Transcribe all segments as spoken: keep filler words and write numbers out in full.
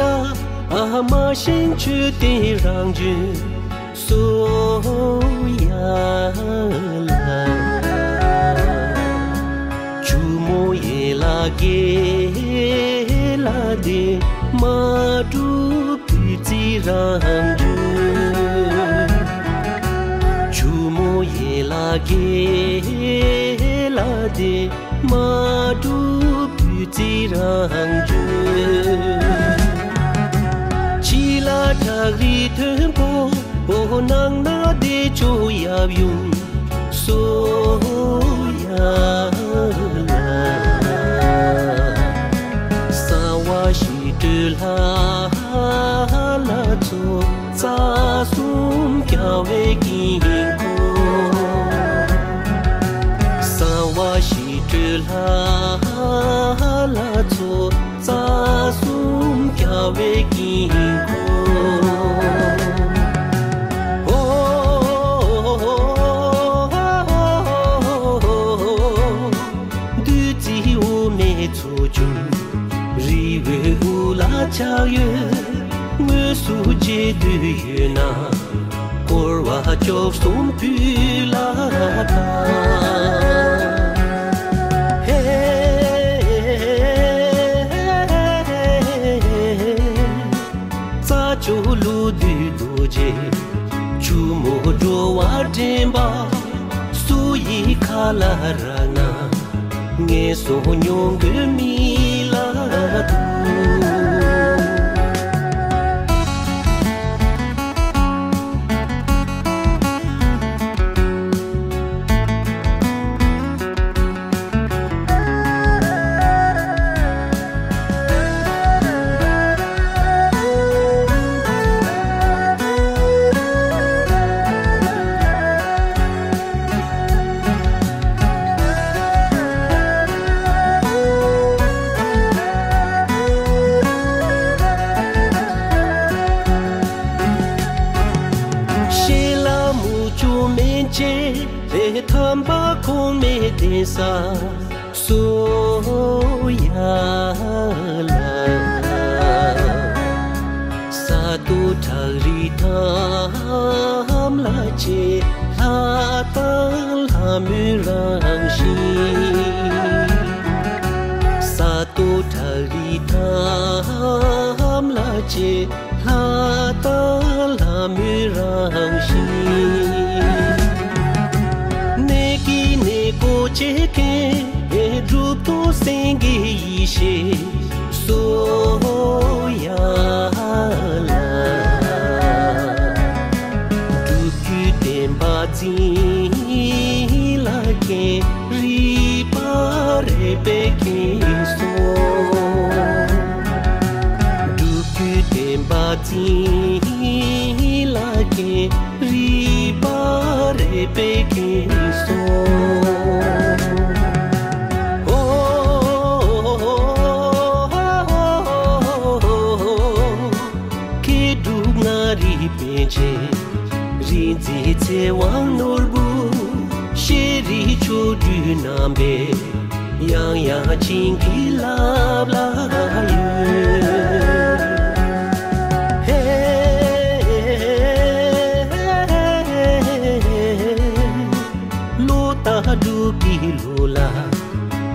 ཨ་མ་ཤིང་ཆུ་དེ་རང་བྱོན་སོ་ཡ་ལ། ཆུ་མོ་ཡེ་ལ་གེ་ལ་དེ་མ་གྲུབ་དུས་ཚིག་རང་བྱོན། ཆུ་མོ་ཡེ་ལ་གེ་ལ་དེ་མ་གྲུབ་དུས་ཚིག་རང་བྱོན། ཕྱི་ལ་བྲག་རི་མཐོན་པོ་ནང་ན་བདེ་མཆོག་ཡབ་ཡུམ་སོ་ཡ་ལ། གསང་བ་ཞི་ཁྲོའི་ལྷ་ལྷ་ཚོགས་རྩ་གསུམ་རྒྱལ་བའི་དཀྱིལ་འཁོར། གསང་བ་ཞི་ཁྲོའི་ལྷ་ལྷ་ཚོགས་རྩ་གསུམ་རྒྱལ་བའི་དཀྱིལ་འཁོར། ཨོ། བདུད་རྩི་འོ་མའི་ཚོགས་ཆུ་རི་བོའི་དབུ་ལ་ཆགས་ཡོད། དངོས་སུ་མཇལ་འདོད་ཡོད་ན། བསྐོར་བ་བཅུ་གསུམ་ཕུལ་ལ་བཏང་། ཧེ། རྩྭ་མཆོག་ལུས་འདུས་རྡོ་རྗེ། ཆུ་མོ་འགྲོ་བ་འདྲེན་པ། སུ་ཡི་ཁ་ལ་རག་ན། ངན་སོང་མྱོང་དགོས་མི་ལ་ཐུག། ཤེས་ལ་མུ་ཅུ་མན་ཆད་དེ་ཐམ་པ་ཁོང་མེད་དེ་ས། སོ་ཡ་ལ། ས་རྡོ་བྲག་རི་ཐམ་ལ་བཅས། ལྷ་དང་ལྷ་མོའི་རང་བཞིན། ས་རྡོ་བྲག་རི་ཐམ་ལ་བཅས། ལྷ་དང་ལྷ་མོའི་རང་བཞིན། གནས་ཀྱི་གནས་སྒོ་ཕྱེ་མཁན་གྲུབ་ཐོབ་སེང་གེ་ཡེ་ཤེས་སོ་ཡ་ལ། སྒྲུབ་བརྒྱུད་བསྟན་པ་འཛིན་ལ་མཁན་རིག་པ་རས་པའི་མཁན་སོ། སྒྲུབ་བརྒྱུད་བསྟན་པ་འཛིན་ལ་མཁན་རིག་པ་རས་པའི་མཁན་སོ། ཨོ། མཁས་གྲུབ་མངའ་རིས་པཎ་ཆེན། རིག་འཛིན་ཚེ་དབང་ནོར་བུ། ཤེས་རིག་ཆོ་འཕྲུལ་རྣམ་པས། ཡང་ཡང་བྱིན་གྱིས་བརླབས་ལ་ཡོད། ཧེ། ལོ་རྟག་འབྲུག་གི་ལོ་ལ།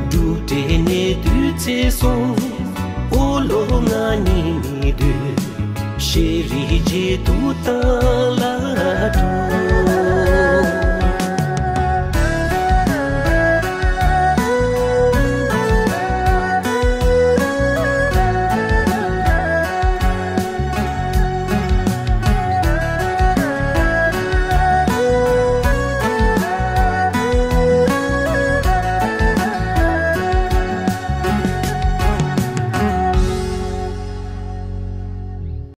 འབྲུག་སྒྲའི་གནས་དུས་ཚེས་སོང་། འོ་ལོ་ང་གཉིས་ནི་དུས། ཤེས་རིག་བརྗེད་དུ་བཏང་ལ་འགྲོ།